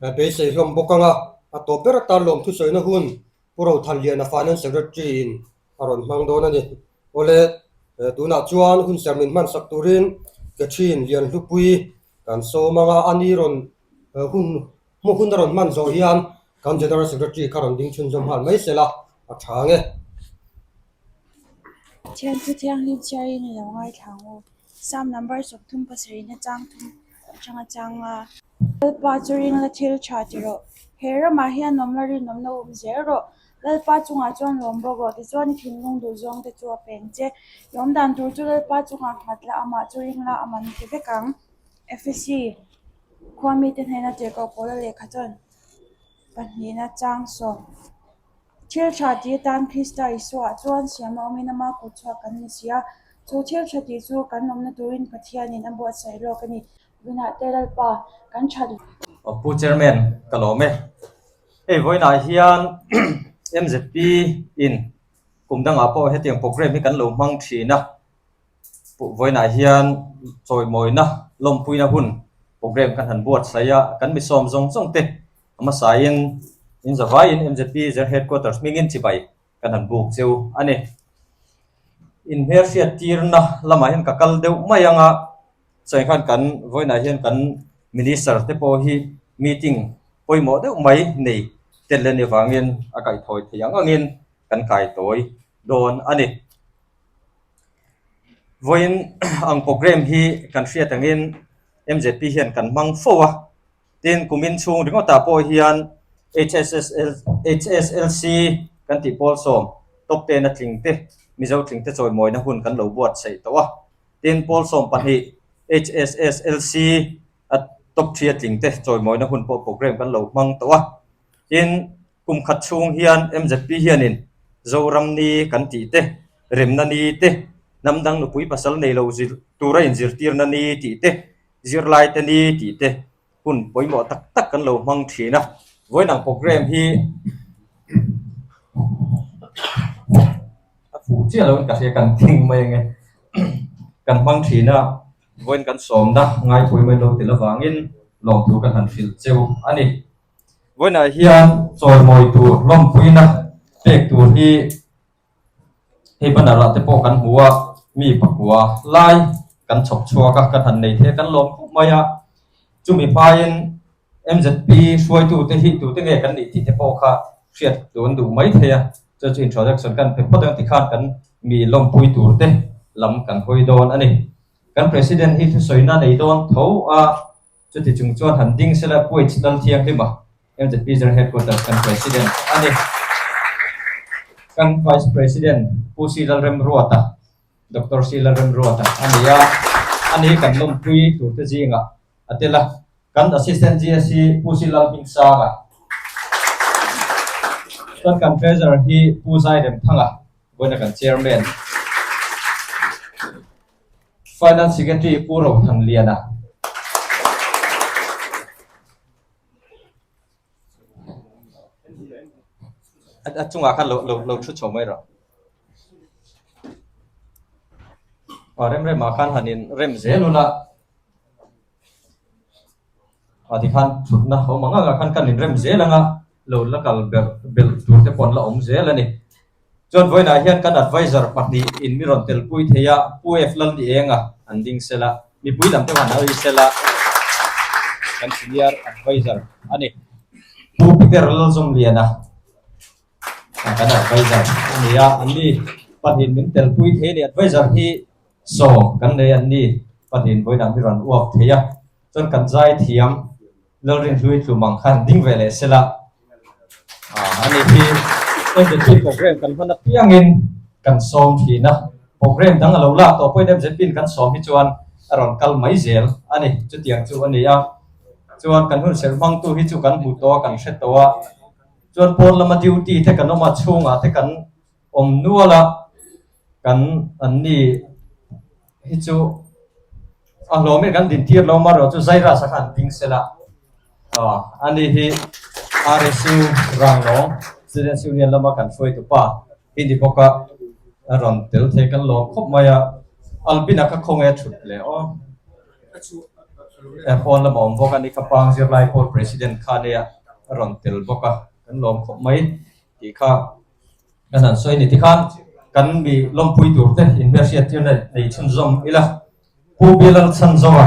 beisei hlawm bawk ang a, a tawp ber atan lawmthusawina hun Pu Rothanliana Finance Secretary in a rawn hmang dawn a ni. Awle, tunah chuan hun ser min hmansak turin Catherine Lianhlupui kan sawm ang a, a ni rawn hun hmu hun a rawn hman zawh hian kan General Secretary kha rawn ding chhunzawm nghal mai sela a tha ang e. Pathian thu thianghlim chhiarin i lo ngaithla ang u. Psalm number 37 na chang thum atanga chang a. Lalpa chu ringla thil tha ti rawh. He ramah hian nawmna rinawmna awm zel rawh. Lalpa chungah chuan lawm bawk rawh. Tichuan i thinlung duh zawng te chu a peng che. I awm dan tur chu Lalpa chungah nghat la, amah chu ringla a man ti vek ang. Efesi khua mite hnena tirhkoh Paula lehkha chuan pahnihna chang sawm. Thil tha ti atan Krista Isuaah chuan siam a awmin ama kut chhuak kan ni si a. Chu thil tha tih chu kan awmna turin Pathianin a buatsaih lawk a ni. Tunah te Lalpa kan that. Pu Chairman ka lawm e. Hei vawiinah hian MZP in kum dangah pawh hetiang program hi kan lo hmang thin a. Vawiinah hian chawimawina lawmpuina hun program kan han buatsaih a, kan mi sawm zawng zawng te a hmasain in zavaiin MZP General Headquarters hmingin chibai kan han buk cheu a ni. Inhmelhriat tirna lamah hian ka kal deuh mai ang a. Chuan khan kan vawiinah hian kan minister te pawh hi meeting pawimawh deuh mai nei tel a nih vangin a kaihtawi thei ang angin kan kaitawi dawn a ni. Vawiin ang program hi kan hriat angin M_Z_P hian kan hmang fo a, tin kumin chhung ringawtah pawh hian H_S_L_C kan tih pawl sawm top ten a tling te Mizo tling te chawimawina hun kan lo buatsaih tawh a. Tin, pawl 12 HSSLC a top 3 a tling te chawimawina hun pawh program kan lo hmang tawh a. Tin, kum khat chhung hian MZP hianin Zoram ni kan tih te, remna ni te, hnam dang nupui pasal nei lo zir tura inzirtirna ni tih te, zirlai te ni tih te hun pawimawh tak tak kan lo hmang thin a. Vawiinang program hi a fuh chiah loin ka hria kan thing mai ange kan hmang thin a, vawiin kan sawmna ngaipui mai lo tel avangin lawmthu kan han hrilh cheu a ni. Vawiinah hian chawimawi tur lawmpuina pek tur hi Hei banner ah te pawh kan hmu a, mi pakua lai kan chhawp chhuak a, kan han nei thei a, kan lawm khawp mai a. Chumi hmain MZP hruaitute hi tute nge kan nih tih te pawh kha hriat tun duh mai thei a, chu chu introduction kan pe phawt ang tikhan kan mi lawmpui tur te lam kan hawi dawn a ni. Kan President hi thusawina nei dawn tho a, chuti chung chuan han ding sela Puaich Lalthianghlima MZP General Headquarters kan President a ni. Kan Vice President Pu C Lalremruata, Doctor C Lalremruata a ni a, ani hi kan lawmpui turte zingah a tel a. Kan Assistant GS hi Pu C Lalhmingsanga, chuan kan Treasurer hi Pu Zairemthanga, vawiina kan Chairman. Finance Secretary Pu Rothanliana. A chungah khan lo lo lo thu chho mai rawh. Aw rem remah khan han in rem zel ula. A tikhan thutna awm ang angah khan kan in rem zel anga lo la kal belh belh tur te pawh an la awm zel a ni. Chuan vawiinah hian kan adviser pahnih in mi rawn telpui thei a, Pu F Lalnienga an ding sel a, mipui lam te han hawi sel a, kan senior adviser a ni. Pu Peter Lalzawmliana kan adviser a ni a, an ni pahnih min telpui thei a ni. Adviser hi sawm kan nei an ni pahnih vawiinah mi rawn uap thei a, chuan kan zai thiam Lalrinhlui tlum ang khan ding ve leh sela a ni hi MZP program kan hman apiangin kan sawm thin a, program dang a lo lak tawh pawhin MZP in kan sawm hi chuan a rawn kal mai zel a ni, chutiang chu a ni a, chuan kan hun serh hmangtu hi chu kan hmu tawh a kan hre tawh a, chuan pawn lama duty te kan awm a chhungah te kan awm nual a, kan an ni hi chu. A hlawmin kan din tir lo marawh chu Zairasa kha an ding sel a, ani hi RSU Ranglawng Students Union lama kan hruaitu pa hi ni bawk a, a rawn tel thei kan lawm khawp mai a, Albina kha khawnge a thut le aw. Pawn lamah awm bawk a ni, Khapang zirlai pawl President kha nia a rawn tel bawk a, kan lawm khawp mai tih kha kan han sawi a ni. Tikhan kan mi lawmpui tur te inhmelhriat tirna nei chhunzawm ila, Pu Bilal Chhanzova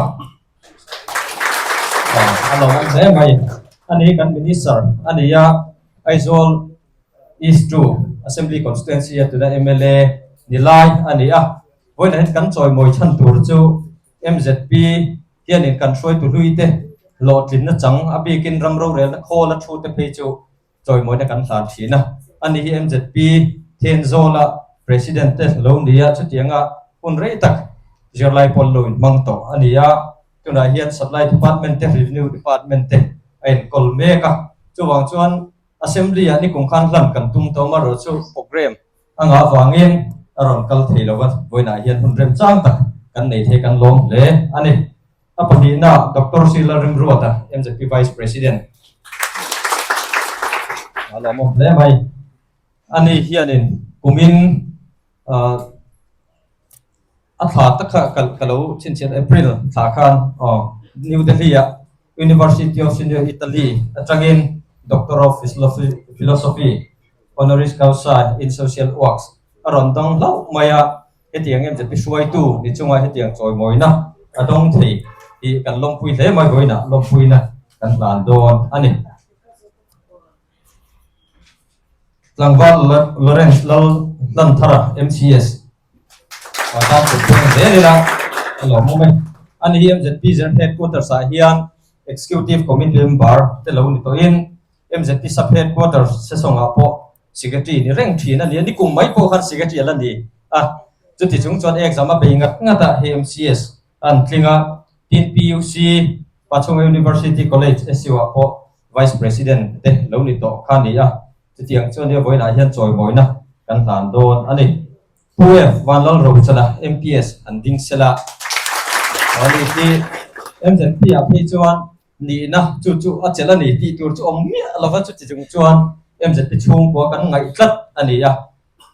a lo awm hle mai a ni, kan Minister a ni a, Aizawl East 2 Assembly Constituency a tuna mla ni lai a ni a, vawiinah hian kan chawimawi chhan tur chu MZP hianin kan hruaitu hlui te hlawhtlinna chang a bikin ram rorelna khawl a thu te phei chu chawimawina kan hlan thin a. Ani hi MZP Thenzawla President te lo ni a, chutianga hun rei tak zirlai pawl lo inhmang tawh a ni a. Tunah hian Supply Department te Revenue Department te a enkawl mek a. Chuvang chuan Assembly ah nikum khan hlan kan tum tawh amaherawhchu programme A ngah vangin a rawn kal thei lo a, vawiinah hian hun remchang tak kan nei thei kan lawm hle a ni. A pahnihna Doctor Sri Lalrimruata, mzp Vice President, a lawmawm hle mai. Ani hianin kumin a thla tak kha ka lo chhinchhiat April thla khan aw New Delhi ah University of Senior Italy atangin Doctor of Philosophy Honoris Causa in Social Works a rawn dawng hlauh mai a, hetiang MZP hruaitu ni chunga hetiang chawimawina a dawng thei hi kan lawmpui hle mai vawiinah lawmpuina kan hlan dawn a ni. Tlangval Lawrence Lal Hlanthara MCS a tan kut peng zel ila a lawmawm e. Ani hi MZP General Headquarters ah hian Executive Committee member te lo ni tawhin MZP Sub Headquarters session ah pawh Secretary ni reng thin a ni a, nikum mai pawh khan Secretary a la ni a, chuti chung chuan exam a bei ngat ngat a hei MCS a an tling a, tin PUC Pachhunga University College SU ah pawh Vice President te lo ni tawh kha a ni a, chutiang chuan nia vawiinah hian chawimawina kan hlan dawn a ni. Pu F. Vanlalrochana, MPS, an ding sela a ni hi MZP ah phei chuan nihna chu chu a chelh a ni tih tur chu awm miah lova chuti chung chuan MZP chhungkua kan ngaih tlat a ni a.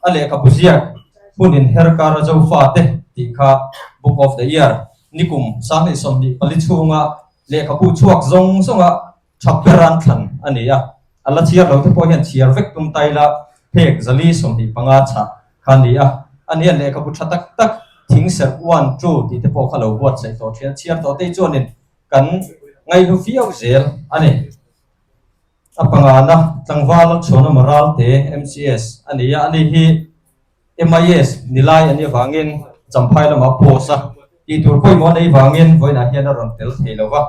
A lehkhabu ziak hun inher kara Zofate tih kha Book of the Year nikum 2024 chhunga lehkhabu chhuak zawng zawnga tha ber an thlan a ni a. A la chhiar lo te pawh hian chhiar vek tum ta ila phek zali 25 chhah kha a ni a. A nia lehkhabu tha tak tak thing serh one two tih te pawh kha lo buatsaih tawh thin a. Chhiar tawh te hi chuanin kan ngaihlu viau zel a ni. A pangana tlangval chhuana Moralte MCS a ni a, ani hi MIS ni lai a nih avangin Champhai lamah post a tih tur pawimawh a neih vangin vawiinah hian a rawn tel thei lo va,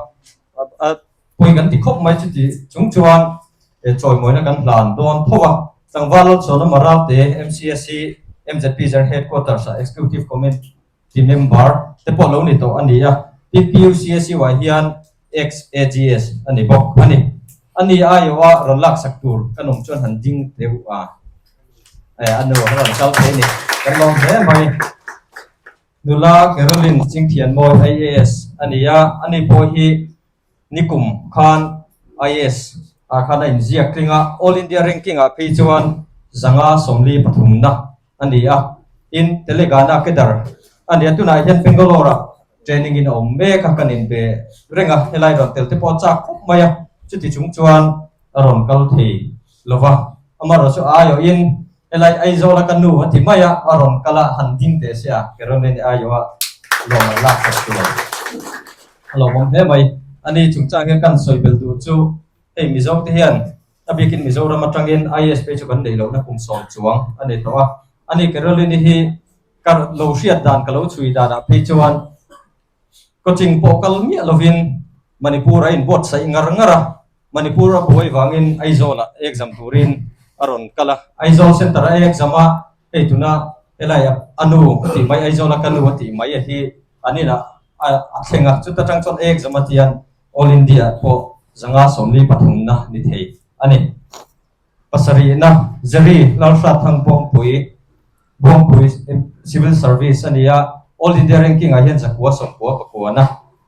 a pawi kan ti khawp mai chuti chung chuan chawimawina kan hlan dawn tho a. Tlangval chhuana Moralte MCS hi MZP General Headquarters ah Executive Committee Ti member te pawh lo ni tawh a ni a, tin PUCSU ah hian ex AGS a ni bawk a ni. A ni aiawha rawn laksak tur kan awm chuan han ding deuh a, eh a nu a rawn kal thei a ni, kan lawm hle mai. Nula Caroline Chingthianmawi IAS a ni a, ani pawh hi Nikum khan IAS ah khan a inziak tling a, All India ranking ah phei chuan 143 na a ni a. Tin, Telegana Kedar a ni a, tunah hian Bangalore ah training in a awm mek a, kan inbe reng a, helai rawn tel te pawh a chak khawp mai a, chuti chung chuan a rawn kal thei lo va. Amaherawhchu aiawhin helai Aizawl a ka nu a ti mai a, a rawn kal a, han ding teh se a, Caroline aiawha lawm an lak sak tur. A lawmawm hle mai. Ani chungchang hian kan sawi belh duh chu hei Mizo te hian a bikin Mizoram atangin IAS phei chu kan neih lohna kum sawm chuang a nei tawh a. Ani Caroline hi ka lo hriat dan ka lo chhui danah phei chuan coaching pawh kal miah lovin Manipur a inbuatsaih ngar ngar a. Manipur a buai vangin Aizawl ah exam turin a rawn kal a. Aizawl Centre a exam a hei tuna helai a nu a tih mai Aizawl a ka nu a tih mai a hi an inah a thleng a, chuta tang chuan exam a tian All India pawh 143 na ni thei a ni. Pasarihna Jerry Lalhrathang Buangpui, Buangpui Civil Service a ni a, All India ranking ah hian 994 na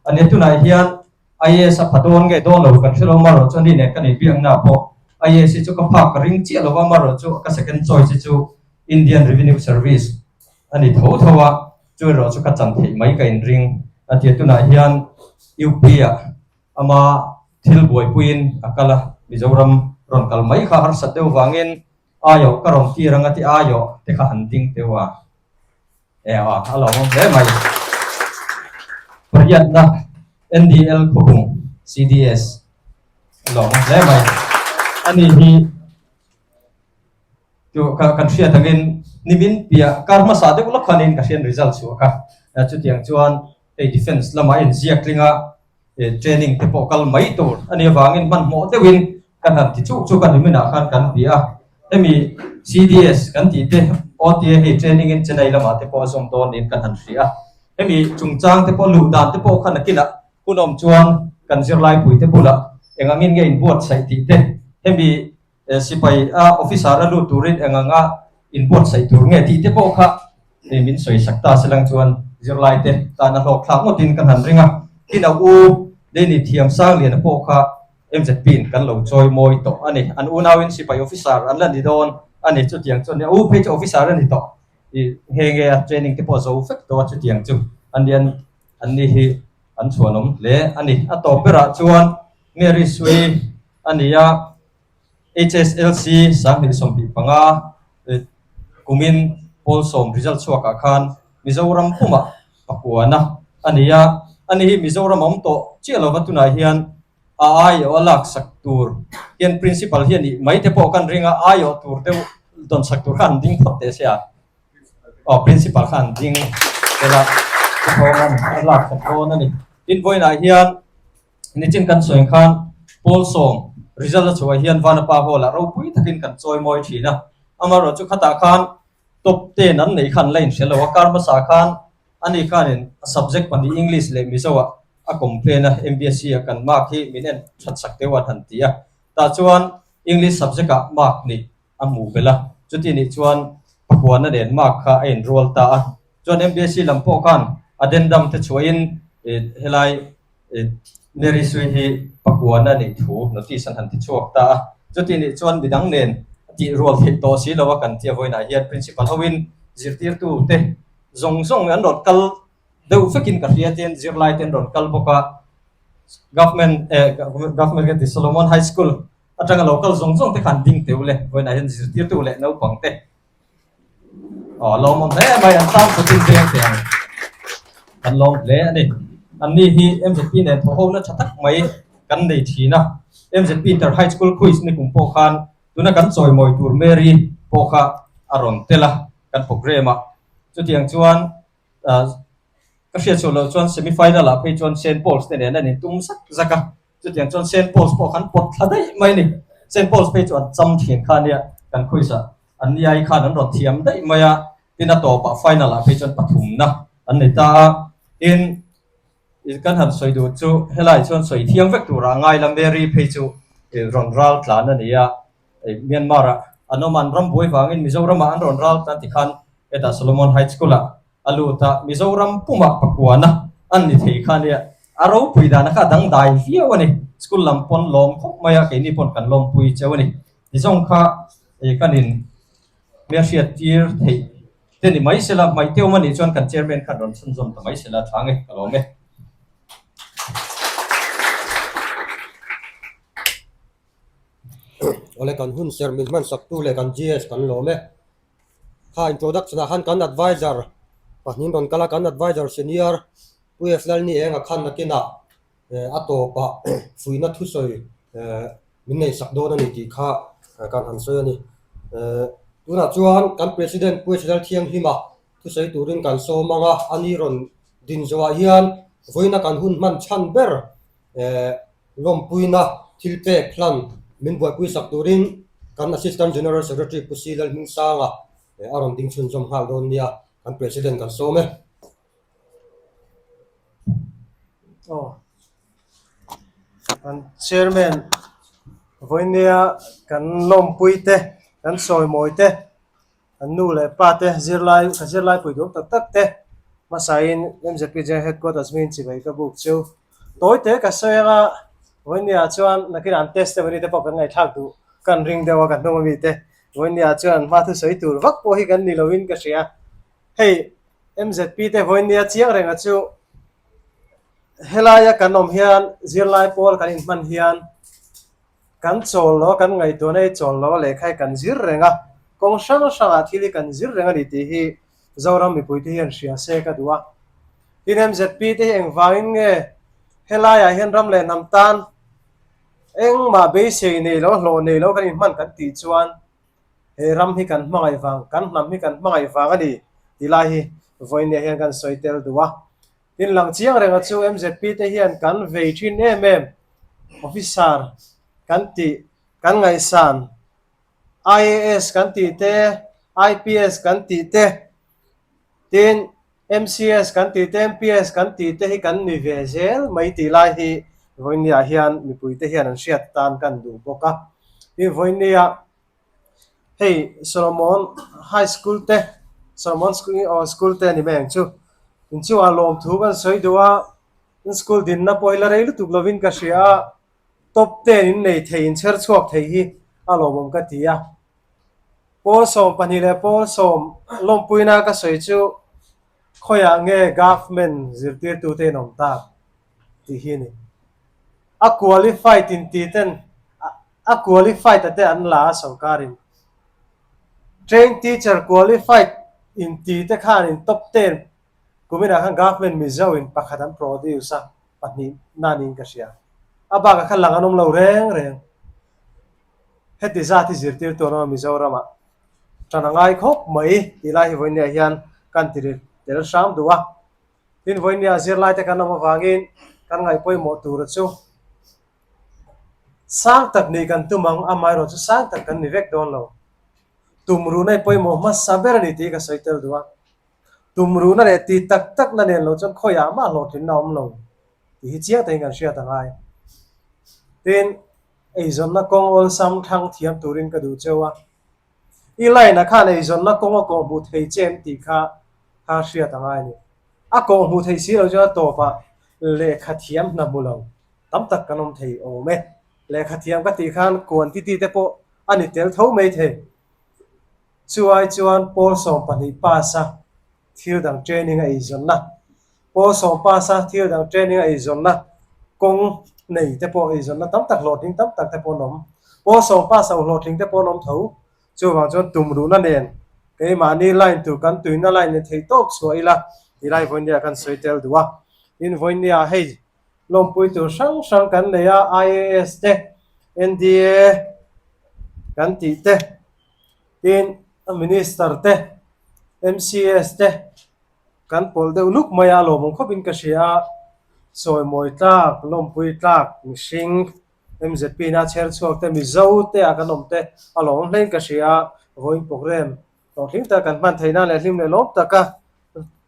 a ni a, tunah hian IAS a pha dawn nge dawn lo kan hre lo amaherawh chu ani nen kan inbiakna pawh IAS hi chu ka phak ka ring chiah lo va amaherawh chu ka second choice hi chu Indian Revenue Service a ni tho tho a, chu erawh chu ka chan theih mai ka inring A tia tunah hian UP ah ama thil buaipuiin a kal a, Mizoram rawn kal mai kha harsat deuh vangin aiawh ka rawn tir anga ti aiawh te kha han ding teuh a. E a, a lo awm hle mai. Pariatna NDL Khawbung CDS a lo awm hle mai. Ani hi Chu ka kan hriat angin nimin piah kar hmasa deuh lawk khanin ka hriat result chhuah kha. Chutiang chuan hei defence lamah a inziak tling a, training te pawh kal mai tur a nih avangin hmanhmawh deuhin kan han ti chuk chuk a niminah khan kan ti a. Hemi CDS kan tih te OTA hei training in Chennai lamah te pawh a zawm dawn niin kan han hria a. Hemi chungchang te pawh luh dan te pawh khan nakinah hun awm chuan kan zirlaipui te bulah eng angin nge inbuatsaih tih te hemi Sipai a officer a lut turin eng anga inbuatsaih tur nge tih te pawh kha min sawi sak ta selang chuan zirlai te tan a hlawk thlak ngawtin kan han ring a. Tin a u Leni Thiam Sangliana pawh kha MZP in kan lo chawi mawi tawh a ni. An unauin sipai officer an la ni dawn a ni. Chutiang chuan a u phei chu officer a ni tawh i nghe nghe a training te pawh a zo vek tawh a chutiang chu a ni an ni hi an chhuanawm hle a ni. A tawp berah chuan Mary Sui a ni a. HSLC 2025 kumin pawl sawm result chhuakah khan Mizoram pumah pakuana a ni a, ani hi Mizoram a awm tawh chiah lova tunah hian a aiawh a laksak tur hian principal hi a nih mai te pawh kan ring a, aiawh tur deuh dawn sak tur kha an ding phawt teh se a, aw principal kha an ding tel a, thawng a laksak dawn a ni. Tin vawiinah hian. Nichin kan sawi ang khan Paul sawm result a chhuah hian Vanapa Hall ah ropui takin kan chawi mawi thin a, amaherawh chu khatah khan top ten an neih khan la inhre lo a, kar hmasa khan ani khanin a subject pahnih English leh Mizo ah a complain a, MBSC ah kan mark hi min en that sak deuh an han ti a, tah chuan English subject ah mark nih a hmuh belh a, chuti nih chuan pakuana nen mark kha a inrual ta a, chuan MBSC lam pawh khan addendum te chhuahin helai Mary Sui hi pakuana nih thu notice an han ti chhuak ta a, chuti nih chuan midang nen a tih rual theih tawh si lo a kan tia vawiinah hian principal hoin zirtirtu te zawng zawng an rawn kal deuh vekin ka hria tiin zirlai te an rawn kal bawk a, government eh government ka ti Solomon High School atanga lo kal zawng zawng te kha an ding teuh le vawiinah hian zirtirtu leh naupang te Aw lawmawm hle mai an tan kawtin veng teh ang kan lawm hle a ni. An ni hi MZP nen thawh ho na tha tak mai kan nei thin a. MZP Inter High School Quiz ni kum pawh khan tuna kan chawimawi tur Mary pawh kha a rawn tel a kan programme ah. Chutiang chuan ka hriat chhuah loh chuan semi final ah phei chuan Saint Paul's te nen an intum zak zak a. Chutiang chuan Saint Paul's pawh khan pawt thla daih mai a ni. Saint Paul's phei chu an cham thin kha nia kan quiz ah. An ni ai khan an rawn thiam daih mai a, tin a tawpah final ah phei chuan pathumna an nei ta a. Tin, kan han sawi duh chu helai chuan sawi thiam vek turah a ngai la, Mary phei chu rawn ral tlan a ni a, Myanmar ah an awm a, an ram buai vangin Mizoram ah an rawn ral tlan tikhan hetah Solomon High School ah a lut a, Mizoram pumah pakuana an ni thei kha nia, a ropui dana kha a dangdai viau a ni, school lam pawn lawm khawp mai a, keini pawn kan lawmpui cheu a ni. Tizawng kha kan in hmel hriat tir theih te ni mai sela, hmaih te awm a nih chuan kan chairman khan rawn chhunzawm ta mai sela tha nge ka lawm e. Awle kan hun ser min hman sak tu leh kan GS kan lawm e. Kha introduction ah khan kan advisor pahnih rawn kal a, kan advisor senior Pu F Lalni Enga khan nakinah a tawpah fuihna thusawi min neih sak dawn a ni tih kha kan han sawi a ni. Tunah chuan kan President Pu Hrilal Thianghlima thusawi turin kan sawm ang a, ani rawn din zawhah hian vawiina kan hun hman chhan ber lawmpuina thil pek hlan min buaipui sak turin kan Assistant General Secretary Pu Si Lalhmingsanga a rawn ding chhunzawm nghal dawn nia, kan President kan sawm e. Aw kan chairman vawinia kan lawmpui te kan sawimawi te kan nu leh pa te zirlai ka zirlai pui duh tak tak te hmasain M_Z_P General Headquarters hmingin chibai ka buk chu tawi te ka sawi anga vawinia chuan nakinah an testimony te pawh kan ngaihthlak duh kan ring deuh a kan hnung ami te vawinia chuan hma thusawi tur vak pawh hi kan ni lovin ka hria hei. MZP te vawinia chiang renga chu. Helaia kan awm hian zirlai pawl kan inhman hian kan chawl lo a, kan ngaihtuahna hi chawl lo a, lehkha hi kan zir reng a, kawng hrang hrangah thil hi kan zir reng a ni tih hi Zoram mipuite hian hria se ka duh a. Tin MZP te hi engvangin nge helaiah hian ram leh hnam tan engmah beisei nei lo, hlawh nei lo kan inhman kan tih chuan he ram hi kan hmangaih vang, kan hnam hi kan hmangaih vang a ni tih lai hi vawinia hian kan sawi tel duh a. Tin lang chiang renga chu MZP te hian kan vei thin em em, officer kan tih, kan ngaihsan, IAS kan tih te, IPS kan tih te, tin MCS kan tih te, MPS kan tih te hi kan ni ve zel mai tih lai hi vawinia hian mipuite hian an hriat tan kan duh bawk a. Tin vawinia Hei Solomon High School te Solomon School te a ni mai ang chu. Inchungah lawmthu kan sawi duh a, in school dinna pawh hi la rei lutuk lovin ka hria a, top ten in nei thei in chher chhuak thei hi a lawmawm ka ti a. Pawl 12 leh pawl sawm lawmpuina ka sawi chu khawiah nge government zirtirtute in awm tak tih hi a ni. A qualified inti ten a qualified a te an la a sorkarin. Trained teacher qualified inti te khanin top ten kuminah khan government Mizo in pakhat an produce a, pahnih na niin ka hria. A bakah khan lang an awm lo reng reng. Heti zat hi zirtirtu an awm a Mizoramah. Tan a ngai khawp mai tih lai hi vawinia hian kan ti tel hram duh a. Tin vawinia zirlaite kan awm avangin kan ngaihpawimawh tura chu Sang tak nih kan tum ang, amaherawh chu sang tak kan ni vek dawn lo. Tumruhna hi pawimawh hmasa ber a ni tih ka sawi tel duh a. Tumruhna leh tih tak takna nen lo chuan khawiah mah hlawhtlinna a awm lo tih hi chiang takin kan hriat a ngai. Tin, eizawnna kawng awlsam thlang thiam turin ka duh cheu a. I line-ah khan eizawnna kawng a kawhhmuh thei che em tih kha kha hriat a ngai a ni. A kawhhmuh thei si lo chuan a tawpah lehkha thiam hna hmu lo tam tak kan awm thei awm e. Lehkha thiam ka tih khan quantity te pawh a ni tel tho mai thei. Chu ai chuan pawl 12 pass a thil dang training a eizawnna, pawl sawm pass a thil dang training a eizawnna kawng nei te pawh eizawnna tam tak hlawhtling tam tak te pawh an awm. Pawl sawm pass ho hlawhtling te pawh an awm tho. Chuvang chuan tumruhna nen keimahni line tur kan tuina line ni thei tawk chhuah ila tih lai vawinia kan sawi tel duh a. Tin vawinia hei Lawmpui tur hrang hrang kan nei a, IAS te, NDA kan tih te, tin Minister te, MCS te kan pawlh deuh nuk mai a, lawmawm khawpin ka hria a, sawimawi tlak, lawmpui tlak mihring MZP na chher chhuak te, Mizo te ah kan awm te a lawmawm hlein ka hria a, vawiin programme Hlawhtling tak kan hman theihna leh hlim leh lawm taka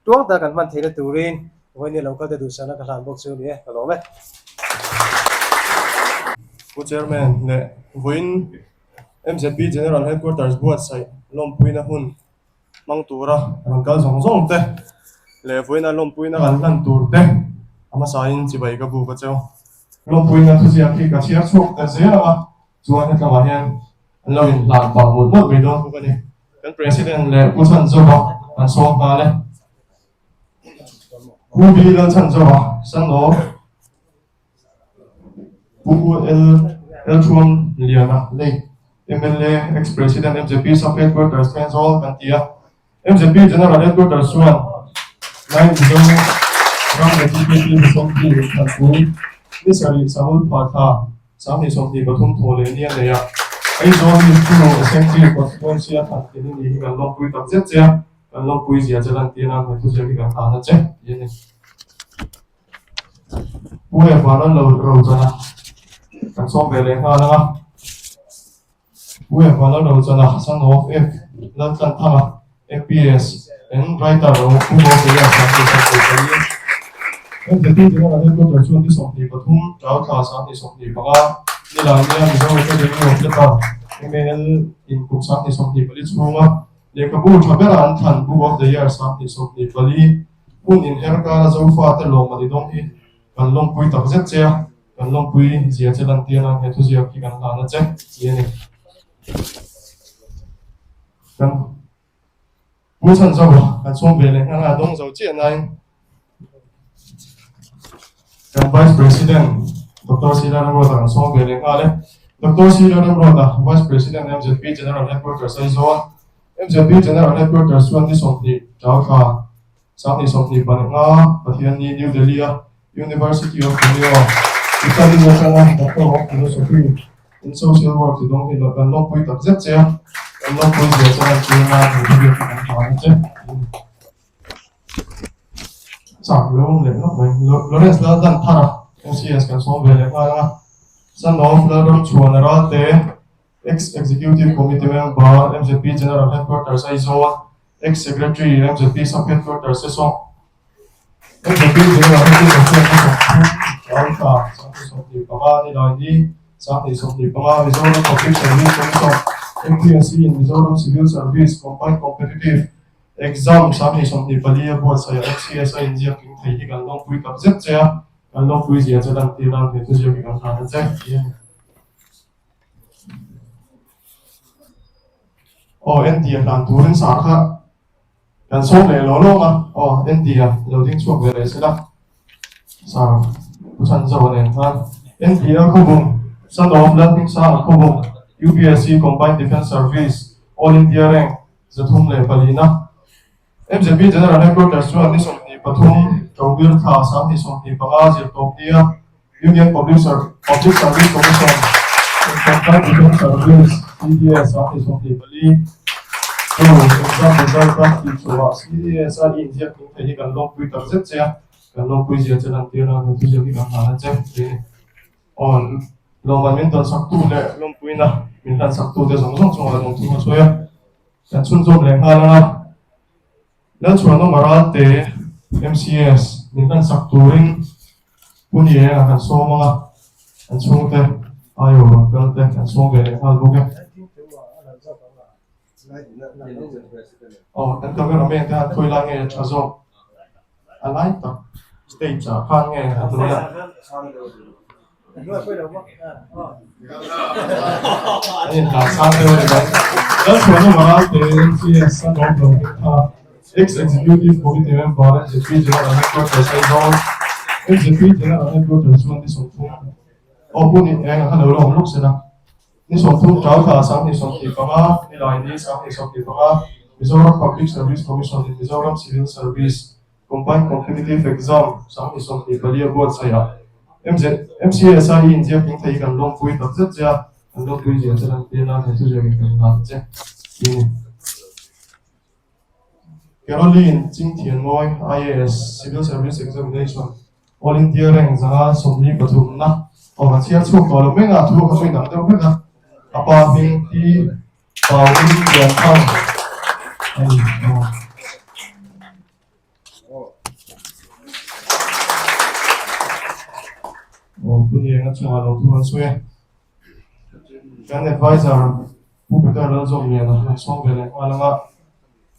tuang tak kan hman theihna turin vawiin hi lo kal te duhsakna ka hlan bawk chu a ni e, ka lawm e. Pu Chairman leh vawiin MZP General Headquarters buatsaih lawmpuina hun hmang tura rawn kal zawng zawng te leh vawiina lawmpuina kan hlan tur te a hmasain chibai ka buk a cheu. Lawmpuina thuziak hi ka chhiar chhuak ta zel ang a, chuan hetlamah hian An lo inhlan pah mawlh mawlh mai dawn bawk a ni. Kan President leh Pu Chhanzova an sawm nghal e. Pu B Lalchhanzova, Son of Pu L Lalthuam Liana, late mla, Ex-President MZP Sub-Headquarters Thenzawl kan ti a. MZP General Headquarters chuan Lai Mizo ram Legislative Assembly inthlanpui ni sarih Sangul Pha thla 2023 thaw leh ni a nei a, Aizawl Mizo Assembly Constituency a thlan thin ni hi kan lawmpui tak zet che a, kan lawmpui zia che lan tir nan he thuziak hi kan hlan a che tih a ni. Pu Evan lo Rochana kan sawm ve leh nghal ang a. Pu Evan Lalrochana, son of F. Laltlanthanga, MPS, and writer ro Pu Bawkteia 2024. MZP General Headquarters chuan ni 23, Ṭau thla 2025, Nilainia Mizo Academy of Letter, MAL, in kum 2024 chhunga lehkhabu ṭha bera an thlan Book of the Year 2024 hun inher kara Zofate lawm a ni dawng hi kan lawmpui tak zet che a. Kan lawmpui zia che lantir nan he thuziak hi kan hlan a che tih a ni. Kan Pu Chhanzova kan chhung ve leh nghal a, a dawng zo chiah nain. Kan Vice President Doctor Sila Ramruata kan sawm ve leh nghal e. Doctor Sila Ramruata, Vice President MZP General Headquarters Aizawl, MZP General Headquarters chuan ni 20 ṭau thla Sanghnih 25 Pathianni New Delhi-a University of Borneo, Italy atanga Doctor of Philosophy in Social Work ti dawng hi kan lawmpui tak zet che a, kan lawmpui zia che lan tir nan he thil hi kan hman a che. Chak lo awm leh lawk mai. Lawrence Laldan Thara, MCS kan sawm ve leh nghal ang a. Son of Lalramchhuana Ralte, Ex-Executive Committee Member, MZP General Headquarters Aizawl, Ex-Secretary, MZP Sub-Headquarters Sesawng, MZP General Headquarters chuan ni 30 Raltha, 2025 Nilaini, 2025 Mizoram Public Service Commission, MPSC in Mizoram Civil Service Combined Competitive Exam 2024 a buatsaih ah MCS a inziak tling thei hi kan lawmpui tak zet che a, kan lawmpui zia che lantir nan he thuziak hi kan hlan a che tih a ni. Aw en tia hlan turin sar kha kan sawm leh lo lawng a, aw en tia lo ding chhuak ve leh sela sar pu chhan zo nen khan en tia khawbung Son of Lalhmingsanga khawbung UPSC Combined Defence Service All India Rank 304na MZP General Headquarters chuan ni 23 Ṭobir thla 2025 zirtawp nia Union Public Public Service Commission Combined Defence Service, CDS, 2024 chu exam result a tih chhuah CDS a i inziak tling thei hi kan lawmpui tak zet che a, kan lawmpui zia che lantir a, he thuziak hi kan hlan a che tih a ni. Aw, lawmman min tawnsak tu leh lawmpuina min hlansak tute zawng zawng chungah lawmthu ka sawi a. Kan chhunzawm leh nghal ang a, Lalchhuanawma Ralte, MCS, min hlansak turin Pu Ni Enga kan sawm ang a, kan chhungte aiawh rawn kal te kan sawm ve leh nghal bawk e. Aw, kan cameraman te han khawi lai nge tha zawk a lai tak stage ah khan nge a hnuaiah. Ex-Executive Committee Member MZP General Headquarters Aizawl MZP General Headquarters chuan ni 30 aw pu ni eng a kha lo la awm lawk sela ni 30 ṭau thla 2025 nilai ni 2025 Mizoram Public Service Commission in Mizoram Civil Service Combined Competitive Exam 2024 a buatsaih ah MZ MCSI hi inziak tling thei hi kan lawmpui tak zet che a, kan lawmpui zia che lan tir nan he thuziak in kan nghal che tih a ni. Caroline Chingthianmawi IAS Civil Service Examination All India Rank 143 na aw kan chhiar chhuak tawh lo meng a, thu a kha chu inang deuh vek a, a pa hming hi Pauin Lianthang a ni aw. Aw pu Nienga chungah lo thu an sawi a. Kan advisor Pu Peter Lalzawmliana an sawm ve leh nghal ang a.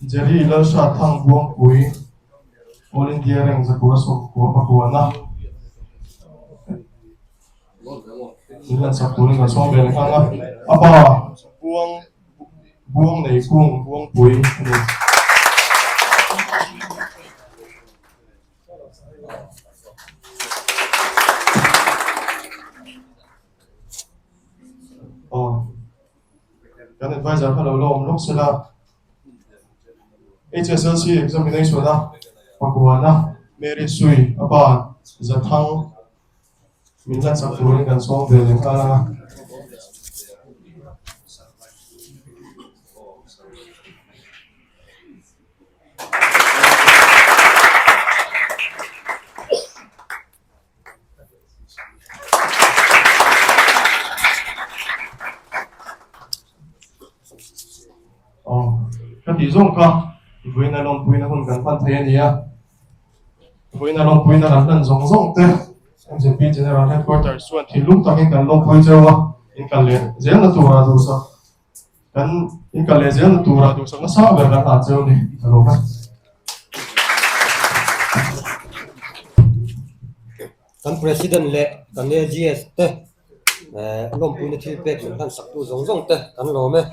Jerry Lalhrat Thangbuangpui All India Rank 919 a. Min han sak turin kan sawm ve leh nghal a. A pa Buang Buang nei kung Buangpui a ni. Aw kan advisor kha lo la awm lawk sela. HSLC examination a pakuana Mary Sui a pa Zathang Min hlansak turin kan sawm ve leh nghal ang a. Aw, ka tih zawng kha vawiin a lawmpuina hun kan hman thei a ni a. Vawiin a lawmpuina kan hlan zawng zawng te MZP General Headquarters chuan thinlung takin kan lawmpui cheu a, in kal leh zelna tura duhsak kan in kal leh zelna tura duhsak nasa ber kan hlan cheu a ni ka lawm e. Kan President leh kan AGS te lawmpuina thil pek min hlan saktu zawng zawng te kan lawm e.